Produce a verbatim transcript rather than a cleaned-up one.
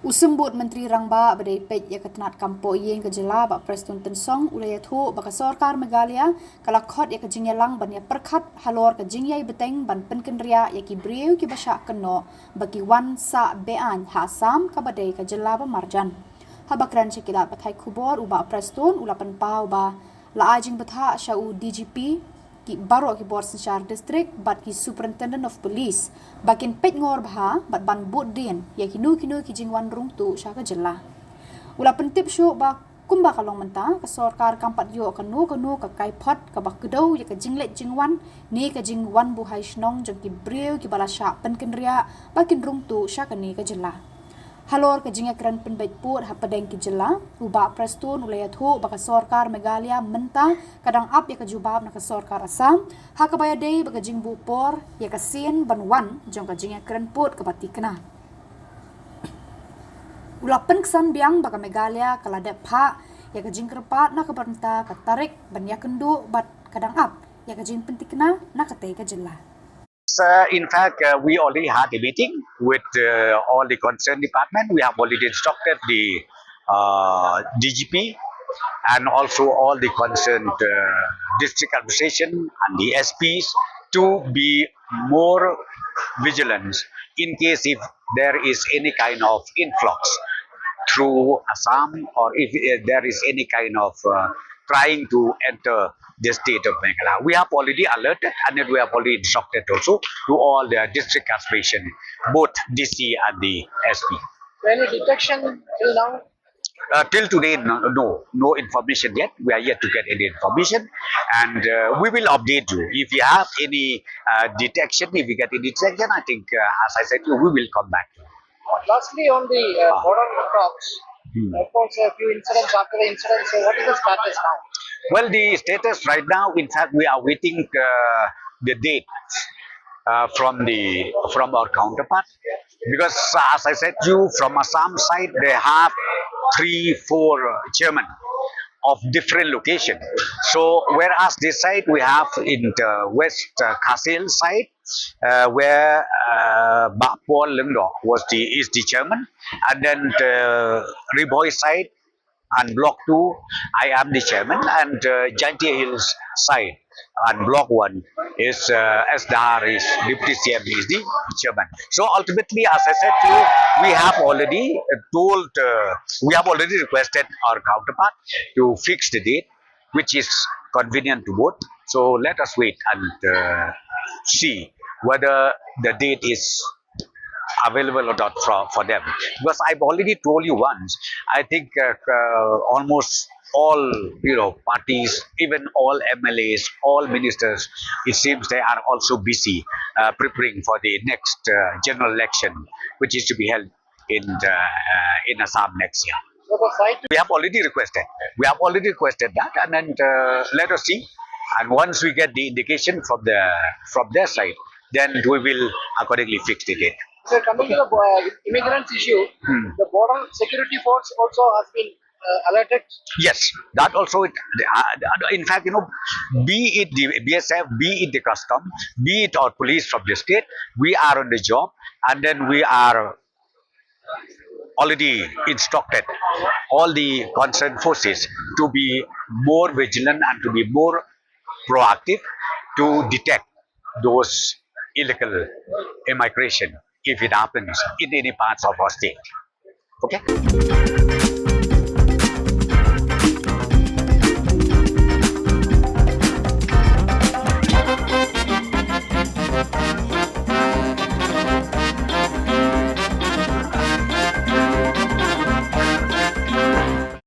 U Symbud Myntri Rangbah ba dei peit ïa ka tnat kam poh ïing ka jylla, Bah Prestone Tynsong, u la ïathuh ba ka sorkar Meghalaya ka la khot ïa ka jingïalang ban ïa pyrkhat halor ka jingïai bteng ban pynkynriah ïa ki briew kiba shah kynnoh ba ki wan sah be-aiñ ha Assam, kaba dei ka jylla ba marjan. Haba kren sha ki lad pathai khubor, u Bah Prestone u la pynpaw ba la ai jingbthah sha u D G P, ki baroh ki bor synshar district bad ki Superintendent of Police ba kin peit ngor bha bad ban bud dien ïa kino kino ki jingwan rung tuh sha ka jylla. U la pyntip shuh ba kumba ka long mynta, ka sorkar kam pat ïoh kano kano ka kaiphod kaba kdew ïa ka jingleit jingwan ne ka jingwan buhai shnong jong ki briew kiba la shah pynkynriah ba kin rung tuh sha kane ka jylla. Halor ka jingïakren pynbeit pud hapdeng ki jylla, u Bah Prestone u la ïathuh ba ka sorkar Meghalaya mynta ka dang ap ïa ka jubab na ka sorkar Assam ha kaba ïadei bad ka jingbuh por ïa ka sien ban wan jong ka jingïakren pud kaba thikna. U la pynksan biang ba ka Meghalaya ka la dep phah ïa ka jingkyrpad na ka bynta ka tarik ban ïakynduh bad ka dang ap ïa ka jingpynthikna na katei ka jylla. Uh, in fact, uh, we already had a meeting with uh, all the concerned department. We have already instructed the uh, D G P and also all the concerned uh, district administration and the S Ps to be more vigilant in case if there is any kind of influx through Assam or if uh, there is any kind of uh, trying to enter the state of Meghalaya. We have already alerted and then we have already instructed also to all the district administration, both D C and the S P. So any detection till now? Uh, till today, no, no, no information yet. We are yet to get any information, and uh, we will update you if you have any uh, detection. If we get any detection, I think, uh, as I said, we will come back to you. Lastly, on the uh, border talks, Hmm. of course, a few incidents after the incident. So, what is the status now? Well, the status right now, in fact, we are waiting uh, the date uh, from the from our counterpart, because uh, as I said to you, from Assam side they have three, four uh, chairmen of different location. So whereas this side we have in the West uh, Khasi Hills side, uh, where uh, Bah Paul Lyngdoh was the is the chairman, and then the Ri Bhoi side and Block two, I am the chairman, and uh, Jaintia Hills side and Block one is uh, S Dahar is deputy C M is the chairman. So ultimately, as I said to you, we have already uh, told, uh, we have already requested our counterpart to fix the date which is convenient to both. So let us wait and uh, see whether the date is available or not for, for them, because I've already told you once. I think uh, uh, almost all, you know, parties, even all M L As, all ministers, it seems they are also busy uh, preparing for the next uh, general election, which is to be held in uh, uh, in Assam next year. So the site We have already requested. We have already requested that, and then uh, let us see. And once we get the indication from the from their side, then we will accordingly fix the date. So coming to the uh, immigrants issue, Hmm. The border security force also has been uh, alerted. Yes, that also. It, uh, in fact, you know, be it the B S F, be it the custom, be it our police from the state, we are on the job, and then we are already instructed all the concerned forces to be more vigilant and to be more proactive to detect those illegal immigration if it happens in any parts of our state. Okay.